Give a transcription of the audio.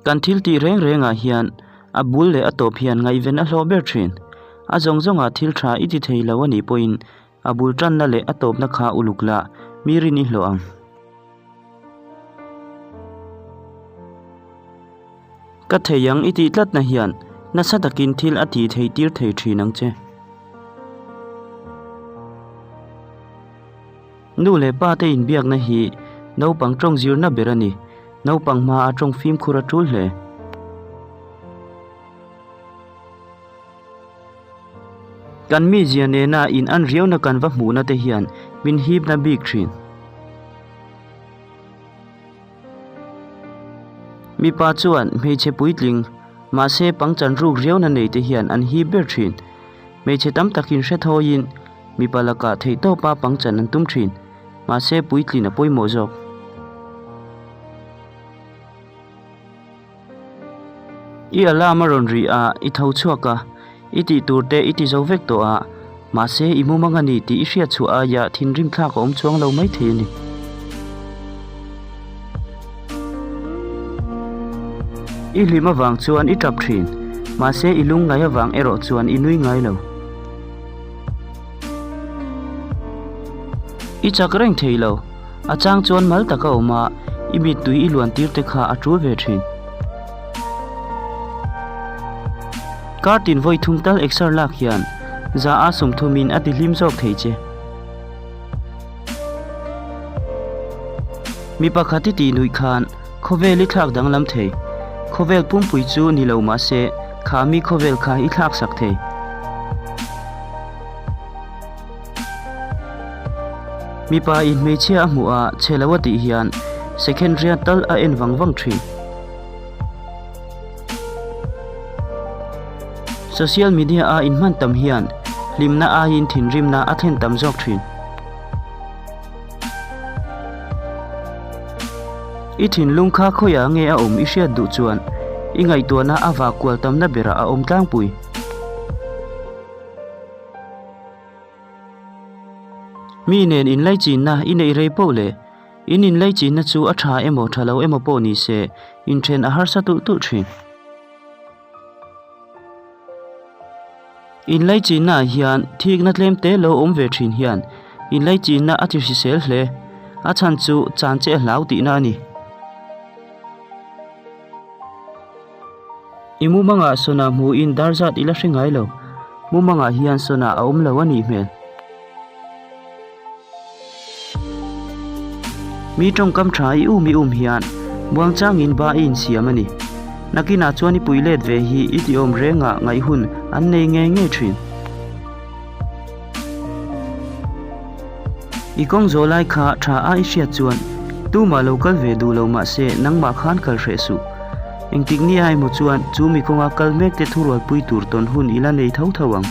Kan thil tih reng rengah hian a bul leh a tawp hian ngaihven a hlawh ber thin. A zawng zawngah thil tha i ti thei lo a nih pawhin a bul tanna leh a tawpna kha uluk la mi rin i hlawh ang. Ka thei ang i tih tlatna hian nasa takin thil a tih theih tir thei thin ang che. Nu leh pa te inbiakna hi naupang tawng zirna ber a ni. Naupang hma a tawng fimkhur a tul hle. Kan mizia nena in an riauna kan va hmuhna te hian min hipna bik thin. Mipa chuan hmeichhe puitling, mahse pangchan ruk riauna nei te hian an hip ber thin. Hmeichhe tam takin hre thawiin mipa lakah theihtawpa pangchan an tum thin, mahse puitlin a pawimawh zawk. I alarm a rawn ri a, i tho chhuak a, i tih tur te i ti zo vek tawh a, mahse i mumang a ni tih i hriat chhuah aia thinrim thlak a awm chuang lo maithei a ni. I hlim avang chuan i tap thin, mahse i lungngai avang erawh chuan i nui ngai lo. I chak reng thei lo. A chang chuan mal tak a awm a, i mittui i luan tir te kha a tul ve thin. Kar tin vawi thum tal exer lak hian za a 30 in a ti hlim zawk thei che. Mi pakhat i tih nuih khan khawvel i thlak danglam thei. Khawvel pumpui chu ni lo mahse kha mi khawvel kha i thlak sak thei. Mipa in hmeichhia a hmuh a, chhe lo a tih hian second riat tal a en vang vang thin. Social media a inhman tam hian hlimna aiin thinrimna a thlen tam zawk thin. I thinlung kha khawiah nge a awm i hriat duh chuan i ngaihtuahna a vak kual tamna berah a awm tlangpui. Mi nen inlaichinna i neih rei poh le in inlaichinna chu a tha emaw tha lo emaw pawh ni se inthen a harsa tulh tulh thin. Inlaichinna ah hian thikna tlem te lo awm ve thin hian inlaichinna a ti hrisel hle. A chhan chu chan che a hlau tihna a ni. I mumangah sawna hmuhin dar zat i la hre ngai lo. Mumangah hian sawna a awm lo a nih hmel. Mi tawngkam tha i um i um hian muangchangin ba i insiam a ni. Nakinah chuan i pui let ve hi i tiawm rengah ngaihhun an nei ngei ngei thin. I kawng zawh lai kha tha a i hriat chuan tumah lo kal ve duh lo mahse nangmah khan kal hreh suh. Engtik ni a emaw chuan chu mi kawnga kal mek te thurualpui tur tawn hun i la nei tho tho ang.